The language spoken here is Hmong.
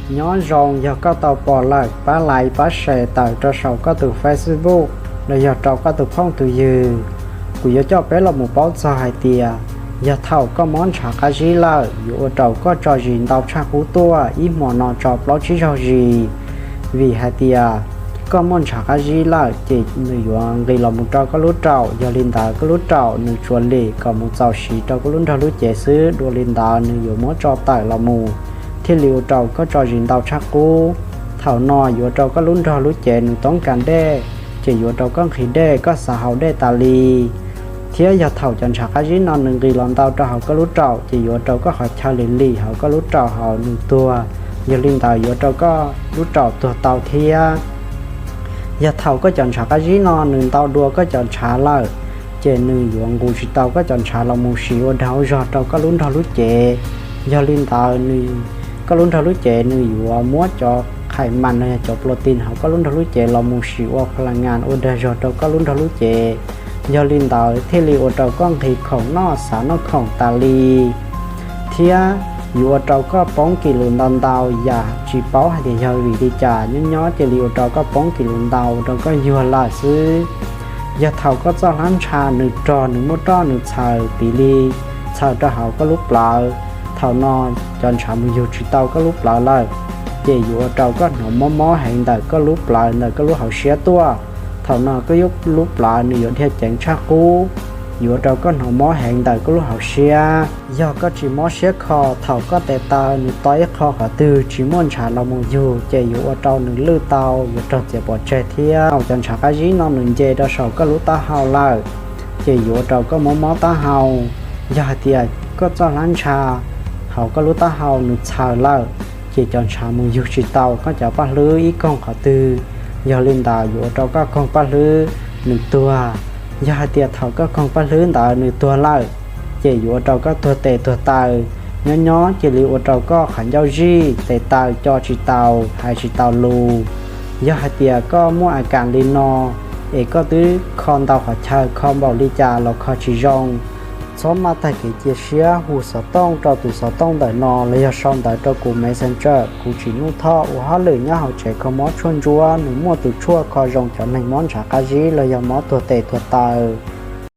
Nyob zoo, yog koj tau pom lawm pab like pab share tawm rau saum koj tus Facebook los yog rau koj tus phooj tus ywg. Kuv yuav coj peb los mus paub txog hais tias yog thaum koj mob ntshav qab zib lawm yuav ua rau koj tso zis ntau tshaj qub tuaj ib hmo no tso plaub tsib zaug zis. Vim hais tias koj muaj ntshav qab zib lawm ces nws yuav nqis los mus rau koj lub raum, yog li ntawd koj lub raum nws tsuas lim kom mus txaus siv rau koj lub nrog lub cev xwb, dua li ntawd nws yuav muab tso tawm los mus thiaj li ua rau koj tso zis ntau tshaj qub. Thaum no yuav rau koj lub nrog lub cev nws toob kas dej, ces yuav rau koj nqhis dej, koj xav haus dej tas li. Thiab yog thaum cov ntshav qab zib no nws nqis los ntau rau hauv koj lub raum ces yuav rau koj qhov chaw lim lim hauv koj lub raum hauv nws tuag, yog li ntawd yuav rau koj lub raum tuag tau thiab. Yog thaum koj cov ntshav qab zib no nws ntau dua koj cov ntshav lawm, ces nws yuav nqus tsis tau koj cov ntshav los mus siv ua dag ua zog rau koj lub nrog lub cev. Yog li ntawd nws, koj lub nrog lub cev nws yuav muab cov khais mas los yog cov protein hauv koj lub nrog lub cev los mus siv ua pha la ngas ua dag zog rau koj lub nrog lub cev. Yog li ntawd thiaj li ua rau koj nqhis khoom noj, xav noj khoom tas li. Thiab yuav ua rau koj poob kis lus ntau ntau yam tsis paub hais tias yog vim li cas, nyob nyob cia li ua rau koj poob kis lus ntau, ua rau koj yuag lawm xwb. Yog thaum koj txoj hlab ntsha nws rog, nws muaj roj, nws txhaws piv li txhaws rau hauv koj lub plawv, thaum no cov ntshav mus yug tsis tau koj lub plawv lawm, ces yuav ua rau koj hnov mob mob heev ntawm koj lub plawv, ntawm koj lub hauv siab tuaj. Thaum no koj lub plawv nws yuav dhia ceev tshaj qub, yuav ua rau koj hnov mob heev ntawm koj lub hauv siab. Yog koj tsis mob siab kho, thaum koj tes taw nws to ib qho qhov twg tsis muaj ntshav los mus yug, ces yuav ua rau nws lwj tau, yuav raug txiav pov tseg thiab. Thaum cov ntshav qab zib no nws nce rau saum koj lub taub hau lawm, ces yuav ua rau koj mob mob taub hau. Yog hais tias koj txoj hlab ntsha hauv koj lub taub hau nws txhaws lawm, ces cov ntshav mus yug tsis tau koj cov paj hlwb ib koog qhov twg, yog li ntawd yuav ua rau koj koog paj hlwb nws tuag. Yog hais tias thaum koj koog paj hlwb ntawd nws tuag lawm, ces yuav ua rau koj tuag tes tuag taw, nyob nyob cia li ua rau koj qhov ncauj zij, tes taw co tsis tau, hais tsis tau lus. Yog hais tias koj muaj a kas li no, es koj twb kho ntau qhov chaw, kho npaum li cas los kho tsis zoo, txhob maj tag kev cia siab hu xov tooj rau tus xov tooj ntawm no los yog sau ntawv rau kuv Messenger, kuv Tsim Nuj Thoj ua hauj lwm nyob hauv tsev kho mob tshuaj ntsuab, nws muaj tus tshuaj kho zoo cov neeg mob ntshav qab zib los yog mob tuag tes tuag taw.